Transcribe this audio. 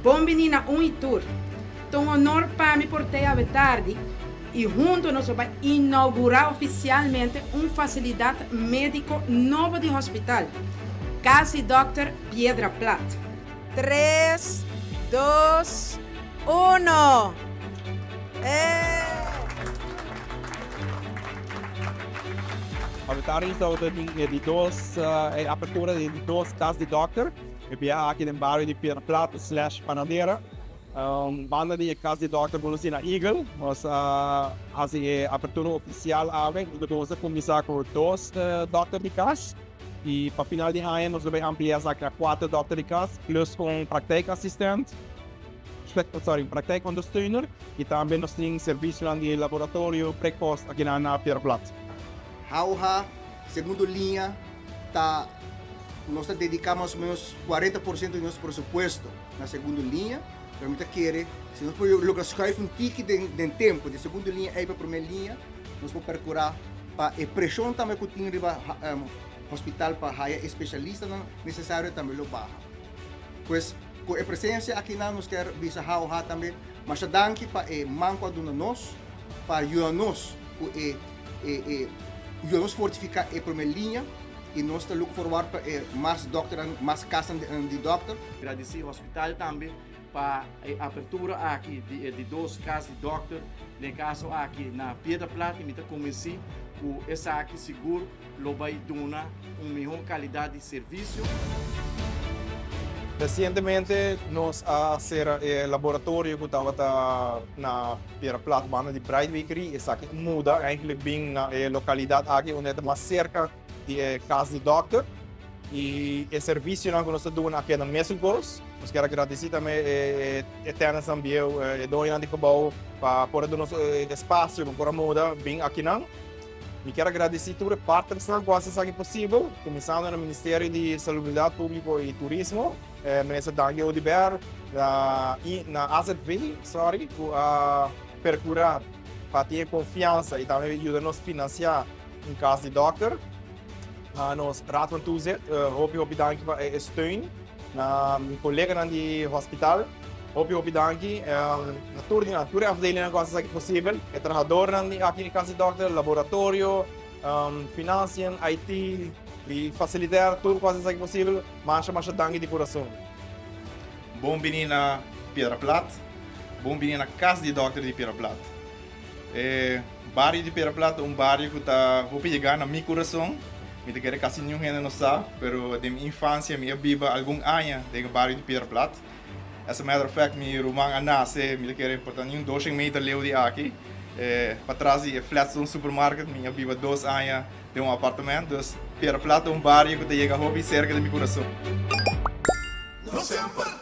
Bon bini na un y tur. Ta un honor pa mi por t'ey awe tardi y hunto nos lo bay inaugura oficialmente un facilidad medico nobo di hospital, Cas di Dòkter Piedra Plat. Tres, dos, uno! Eh! Awe tardi nos tabata tin e di dos e apertura di e di dos Cas di Dòkter. E bia aki den bario di Piedra Plat slash Panadera. Banda di e kas di dòkter ku nos tin na Eagle, nos a hasi e apertura ofisial awe. Nos a kuminsá ku dos dòkter di kas i pa final di aña nos lo bai amplia esaki na kuater dòkter di kas plus un praktijkassistent, sorry, un praktijkondersteuner i tambe nos tin servisionan di laboratorio prekost akinan na Piedra Plat. Hauha, segundo liña, ta nos ta dediká mas o ménos 40% di nos presupuesto na segundo liña, pero mi ta kere si nos por logra schuif un tiki den den tempo di segundo liña ei pa promé liña, nos por perkurá pa e preshon tambe ku tin riba hospital pa haya e spesialistanan nesesario tambe lo baha. Pues ku e presensia akinan nos kier bisa HOH tambe masha danki pa e man ku a duna nos pa yuda nos ku e e e yuda nos fortifiká e promé liña i nos ta look forward pa e mas dòkternan, mas kasnan di dòkter. Gradisí hospital tambe pa e apertura aki di e di dos kas di dòkter, den e kaso aki na Piedra Plat i mi ta konvensí ku esaki sigur lo bai duna un mihó kalidat di servisio. Resientemente nos a sera e laboratorio ku tabata na Piedra Plat banda di Bright Bakery. Esaki a muda eigenlijk bin na e lokalidat aki unda e ta mas serka di e kas di dòkter i e servisionan ku nos ta duna a keda mesun kos. Nos kier a gradisí tambe e tenantsnan bieu, e doñonan di gebou pa por a duna nos e espasio pa por a muda bin akinan. Mi kier a gradisí tur e partnersnan ku a hasi esaki posibel, kuminsando na Ministerio di Salubridat Públiko i Turismo, Minister Dangui Oduber, na na AZV, sorry, ku a perkurá pa tin e konfiansa i tambe yuda nos finansiá un kas di dòkter. Na nos Raad van Toezicht, hopi hopi danki pa e steun. Na mi koleganan di hospital, hopi hopi danki. Na tur di nan, tur e afdelingnan ku a hasi esaki posibel, e trahadornan di aki di kas di dòkter, laboratorio, financiën, IT, di fasiliter, tur ku a hasi esaki posibel, masha masha danki di kurason. Bon bini na Piedra Plat, bon bini na kas di dòkter di Piedra Plat. E bario di Piedra Plat ta un bario ku ta hopi yegá na mi kurason. Mi ta kere kasi niun hende no sa, pero den mi infansia mi a biba algun aña den e bario di Piedra Plat. As a matter of fact, mi ruman a nase, mi ta kere por ta niun doshen meter leu di aki. Patras di e Flatstone Supermarket mi a biba dos aña den un apartement. Dus Piedra Plat ta un bario ku ta yega hopi serka di mi kurason. No semper.